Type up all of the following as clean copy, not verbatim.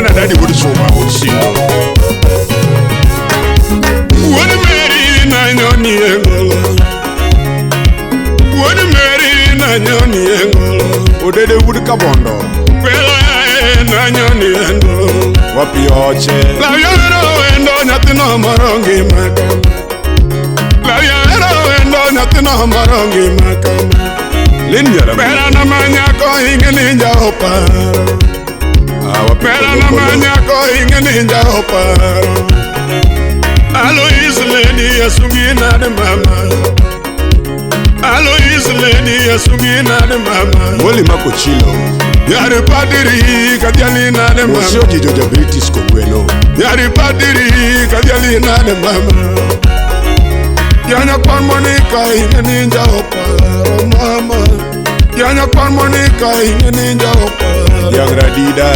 Nena dadi wuod suma wuod sindo. Wuod Meri nanyoni e ngolo. Wuod Meri nanyoni e ngolo. Odede wuod Kabondo. Kwela e nanyoni e ngolo. Wapi oche. Lawiero wendo nyathino moro ngima kama. Lawiero wendo nyathino moro ngima kama. Lin nyara. Bera na manyako ing'e ni jaoparo. Ah, wapi Bera na Kolokolo. manyako ing'e ni jaoparo. Alois lady asungi nade mama. Alois lady asungi nade mama. Mwoli makochilo. Yari padiri kadiali nade mama. Mosio jijo ja British kogweno. Yari padiri kadiali nade mama. Yanya kwan Monica ing'e ni jaoparo mama. Yanya kwan Monica ing'e ni jaoparo. Yang Radida.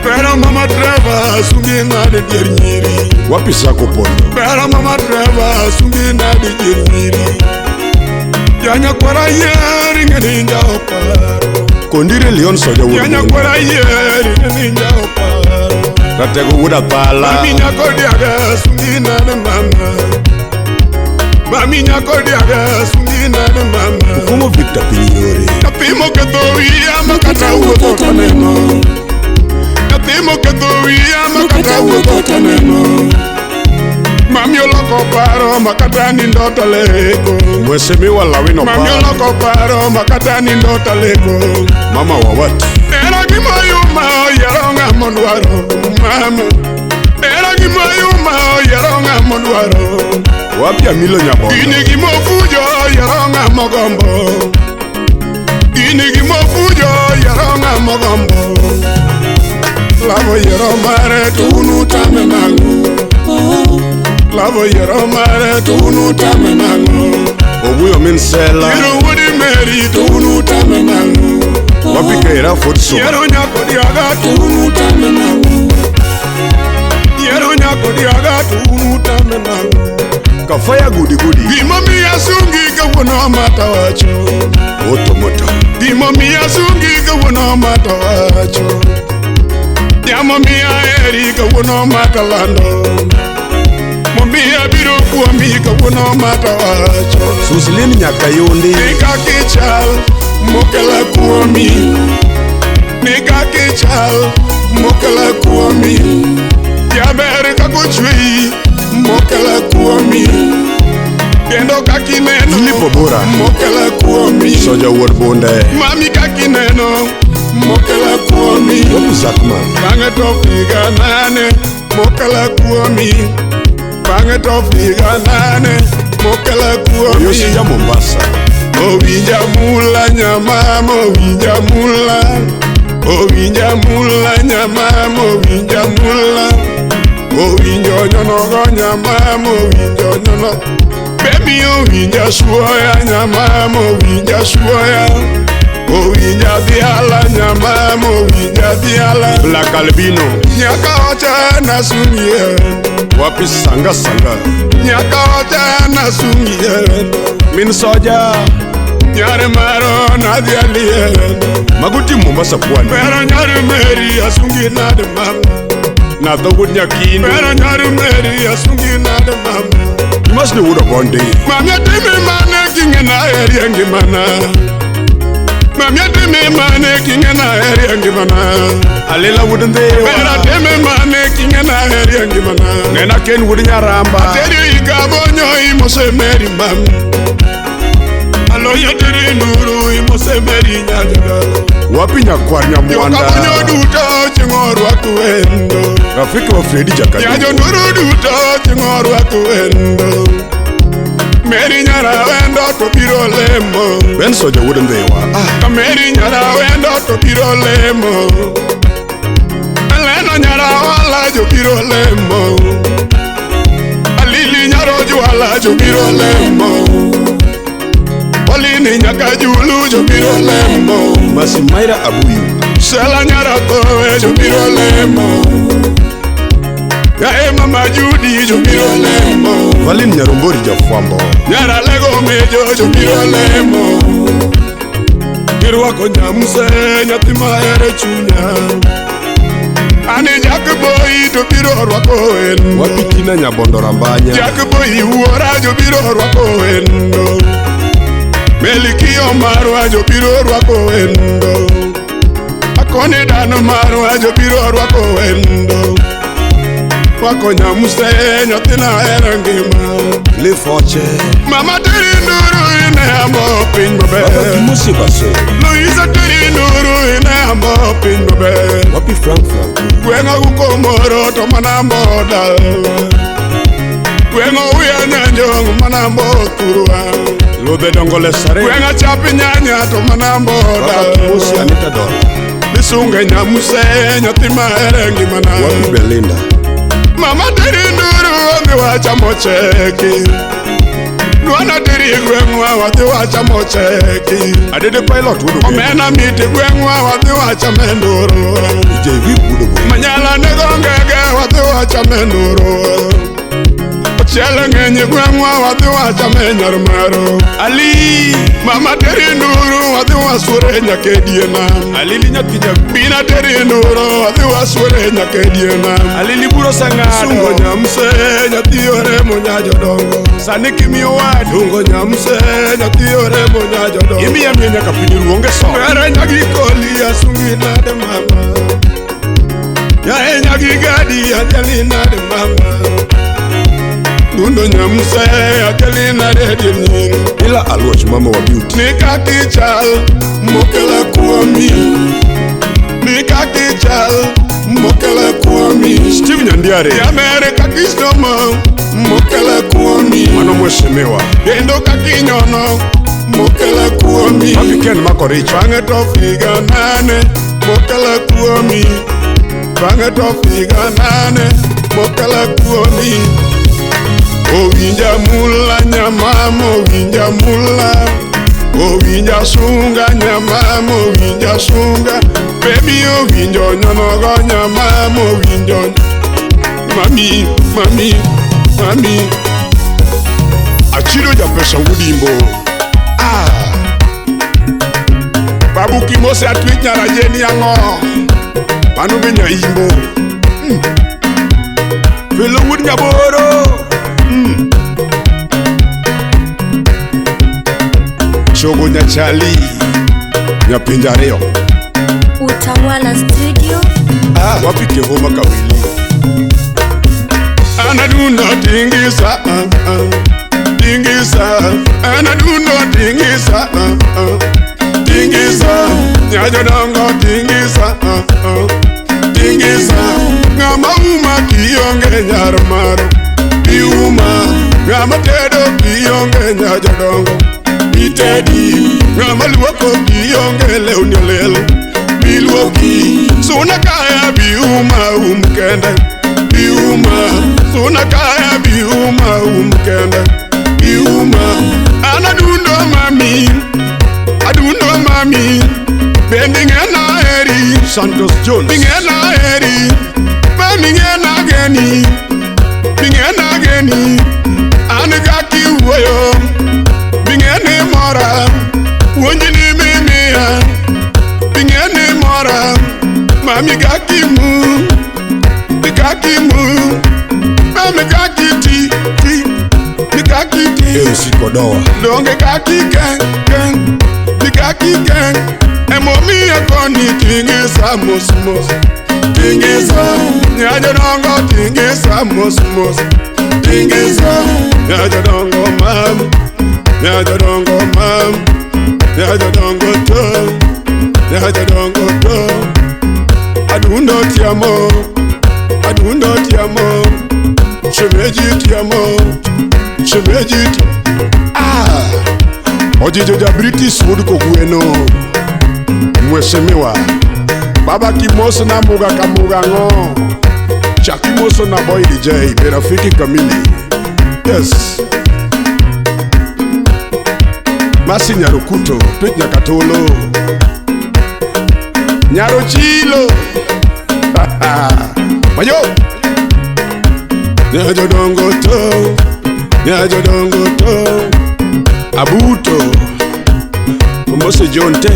Bera mama Trevor sungi nade dier nyiri. Wapi sako pondo. Bera mama Trevor sungi nade dier nyiri. Yanya kwara yier ing'e ni jaoparo. Kondire Leon Soja wuod Yanya Bunda. kwara yier ing'e ni jaoparo. Ratego wuod Athala. Mami nyako diaga sungi nade mama. Mami nyako diaga sungi nade mama. Okumo Victor piny yore. Nyathi moketho wiya makata wuotho to neno. Nyathi moketho wiya makata wuotho to neno. Mami oloko paro makata nindo to leko. Mheshimiwa Lawino Mami Pa. oloko paro makata nindo to leko. Mama Wawat. Era gima yuma oyiero ng'ama dwaro mama. Era gima yuma oyiero ng'ama dwaro. Wapi Amilo Nyabondo. Gini gima ofujo oyiero ng'ama gombo. Gini gima ofujo oyiero ng'ama gombo. Lavo yiero mare to un utame nang'o? Lavo yiero mare to un utame nang'o? Obuyo min Sela. Yiero wuod Meri to un utame nang'o? Wapi Keira Ford Suma. Yiero nyako diaga to un utame nang'o? Yiero nyako diaga to un utame nang'o? Kafaya gudi gudi. Gimomiyo asungi kawuono mata wacho. Moto moto. Gimomiyo asungi kawuono mata wacho. Jamomiyo aheri kawuono mata lando. Momiyo abiro kuomi kawuono mata wacho. Suslin Nyakayundi. Ni kaka ichal mokela kuomi. Ni kaka ichal mokela kuomi. Jaber kaka ochweyi mokela kuomi. Kendo kaka ineno Philip Obura. mokela kuomi. Soja wuod Bunde. Mami kaka ineno mokela kuomi. Wapi Zakman. Bang'e to figa nane mokela kuomi. Bang'e to figa nane mokela kuomi. Yosi ja Mombasa. Owinja mula nyamama owinja mula. Owinja mula nyamama owinja mula. Owinjo nyonogo nyamama owinjo nyono. Baby owinja suoya nyamama owinja suoya. Owinja dhiala nyamama owinja dhiala. Black Albino. Nyaka ocha nasungie. Wapi Sanga Sanga. Nyaka ocha nasungie. Min Soja. Nyare maro nadhialie. Maguti Mombasa Pwani. Pero nyare Meri asungi nade mama. Nadho wuod Nyakindu. Pero nyare Meri asungi nade mama. Dimas ni wuod Obondi. Mami atimi mane king'e na heri e ngimana. Mami atimi mane king'e na heri e ngimana. Alela wuod Pero Ndhiwa. atimi mane king'e na heri e ngimana. Nena Ken wuod Nyaramba. Teri ikabonyo imose Meri mami. Aloyo teri nuru imose Meri nyajagalo. Wapi Nyakwar Nyamwanda. Jokabonyo duto chieng' orwako wendo. Rafiki wa Fredi Jakadongo. Nyajonduru duto chieng' orwako wendo. Meri nyara wendo to biro lemo. Ben Soja wuod Ndhiwa. Ah, Ka Meri nyara wendo to biro lemo. Aleno nyara wala jo biro lemo. Alili nyaro jwala jo biro lemo. Polini nyaka julu jo biro lemo. Masimaira Abuyu. Sela nyara kowe jo biro lemo. Yae mama Judy jo biro lemo. Valin Nyarombori Jafwambo. Nyara lego mejo jo biro lemo. Girwako nyamse nyathi mahero chunya. Ani Jack Boy to biro rwako wendo. Wapi Tina Nyabondo Rambanya. Jack Boy wuora jo biro rwako wendo. Melikio marwa jo biro rwako wendo. Akone dhano marwa jo biro rwako wendo. Rwako nyamuse nyathina hero ngima. Lifoche. Mama teri nduru ine ambo piny Baba maber. Kimosi Base. Luisa teri nduru ine ambo piny maber. Wapi Frank Franco. Gweng'a ukomoro to mana ambo dala. Gweng'a uya nyanjong mana ambo thurwa. Lodhe dongo le sare. Gweng'a chap nyanya to mana ambo Baba Kimosi dala. Anita Dola. Misunge nyamuse nyathi mahere ngimana. Wapi Belinda. Mama teri nduru wadhi wachamo cheki. Dwana teri gweng'wa wadhi wachamo cheki. Adede Pilot wuod Ogembo. Omena miti gweng'wa wadhi wachame nduru. DJ Vip wuod Oboyi. Manyala nego ngege wadhi wachame nduru. Ochiele ng'eny gweng'wa wadhi wachame nyar maro. Ali. Mama teri nduru wadhi wasuore nyaka e die nam. Alili nyathi jagu. Bina teri nduru wadhi wasuore nyaka e die nam. Alili buro sang'ado. Sungo nyamse nyathi oremo nya jodongo. Sani kimiyo wadu. Sungo nyamse nyathi oremo nya jodongo. Imiya miya nyaka piny ru onge somo. Were nyagi koli asungi nade mama. Yae nyagi gadi ajali nade mama. Dundo nyamse ajali nade dinin. Ila Aluoch mama wa beauty. Ni kaki chal mokela kuomi. Ni kaki chal mokela kuomi. Steve Nyandiare. Yamere kaki somo mokela kuomi. Mano mheshimiwa. Kendo kaki nyono mokela kuomi. Wapi Ken Makoricho. Bang'e to figa nane mokela kuomi. Bang'e to figa nane mokela kuomi. Owinja mula nyamama owinja mula. Owinja sunga nyamama owinja sunga. Baby owinjo nyonogo nyamama owinjo. Mami, mami, mami. Achilo japesa Wudimbo. Ah. Babu Kimose atwich nyarajeni ang'o? Mano be nyaimbo. Felo wuod Nyaboro. Chogo nyachali. Nyapinja ariyo. Utawala Studio. Ah, wapi Kehoma Kawili. Anadundo tingisa, ah, ah. Tingisa, anadundo tingisa, ah, ah. Tingisa, nyajodongo tingisa, ah, ah. Tingisa, ng'ama uma kionge nyar maro. Biuma, ng'ama tedo kionge nyajodongo. Bitedi, ng'ama luoko kionge lewni olel. Biluoki, suna kaya biuma kende. Biuma, suna kaya biuma kende. Biuma, anadundo mami, adundo mami. Bendi ng'ena eri, Santos Jones. bing'ena eri, bing'ena geni, bing'ena geni. An kaki wuoyo, bing'eni mora, wuonjni mimiya, bing'eni mora, mami kaki mu, kaki mu, mami kaki ti ti, kaki ti. MC Kodoa. Donge kaki ken ken, kaki ken. Emomiyo koni tingisa mos mos, tingisa nyajodongo tingisa mos mos, tingisa nyajodongo mam, nyajodongo mam, nyajodongo to, nyajodongo to. Adundo tiamo, adundo tiamo, shemeji tiamo, shemeji ti. Ah! Ojijo ja British wuod Kogweno. Mheshimiwa. Baba Kimoso na muga kamuga ng'o. Chakimoso na boy DJ be rafiki kamili. Yes. Masi Nyarukuto, Twech Nyakatolo. Nyarochilo. Mayo. Nyajodongo to, nyajodongo to. Abuto. Omose John Te.